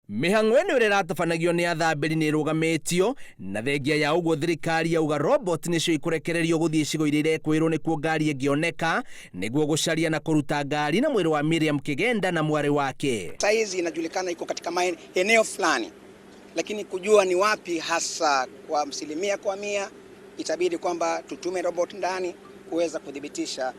Mĩhang'o ĩno ĩrĩa ĩratabanagio nĩ athambĩri nĩ ĩrũgamĩtio, na thengia ya ũguo thirikari yauga robot nĩcio ikũrekererio gũthiĩ icigo iria irekwĩrwo nĩkuo ngari ĩngĩoneka nĩguo gũcaria na kũruta ngari na mwĩrĩ wa Miriam Kĩgenda na mwarĩ wake. Saizi inajulikana iko katika maeneo fulani, lakini kujua ni wapi hasa kwa asilimia kwa mia itabidi kwamba tutume robot ndani kuweza kuthibitisha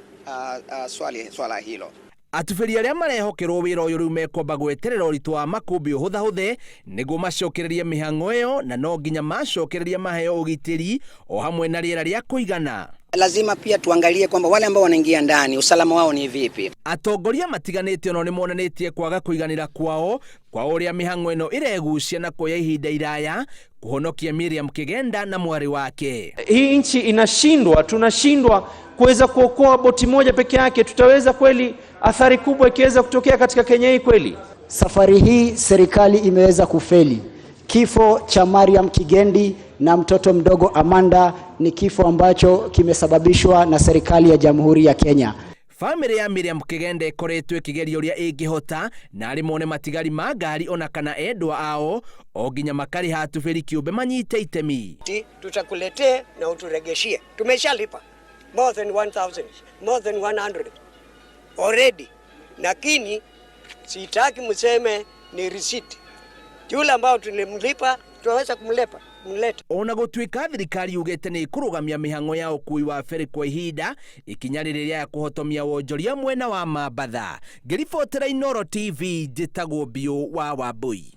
swali swala hilo. Atubĩri arĩa marehokerwo wĩra ũyũ rĩu mekwamba gweterera ũritũ wa makũmbĩ ũhũthahũthe nĩguo macokererie mĩhang'o ĩyo, na no nginya macokererie maheo ũgitĩri o hamwe na rĩera rĩa kũigana. Lazima pia tuangalie kwamba wale ambao wanaingia ndani usalama wao ni vipi. Atongoria matiganĩte onao nĩmonanĩtie kwaga kũiganĩra kwao kwa ũrĩa mĩhang'o ĩno ĩregucia na kuoya ihinda iraya kũhonokia Miriam Kĩgenda na mwarĩ wake. Hii nchi inashindwa, tunashindwa kuweza kuokoa boti moja peke yake. Tutaweza kweli athari kubwa ikiweza kutokea katika Kenya hii kweli? Safari hii serikali imeweza kufeli. Kifo cha Mariam Kigendi na mtoto mdogo Amanda ni kifo ambacho kimesababishwa na serikali ya Jamhuri ya Kenya. Bamĩrĩ ya Miriam Kĩgenda ĩkoretwo ĩkĩgeria ũrĩa ĩngĩhota na arĩ mone matigari ma ngari ona kana endwa ao o nginya makarĩha atubĩri kĩũmbe manyite itemi. Tutakuletea na uturegeshie. Tumeshalipa more than 1000, more than 100 already, lakini sitaki mseme ni receipt. Yule ambao tulimlipa tunaweza kumlepa mleta. Ona gũtuĩka thirikari yugĩte nĩ ĩkũrũgamia mĩhang'o ya ũkui wa ferry kwa ihinda, ikinya rĩrĩ rĩa kũhotomia wonjoria mwena wa Mambatha. Ngĩribotera Inooro TV, njĩtagwo Biũ wa Wambui.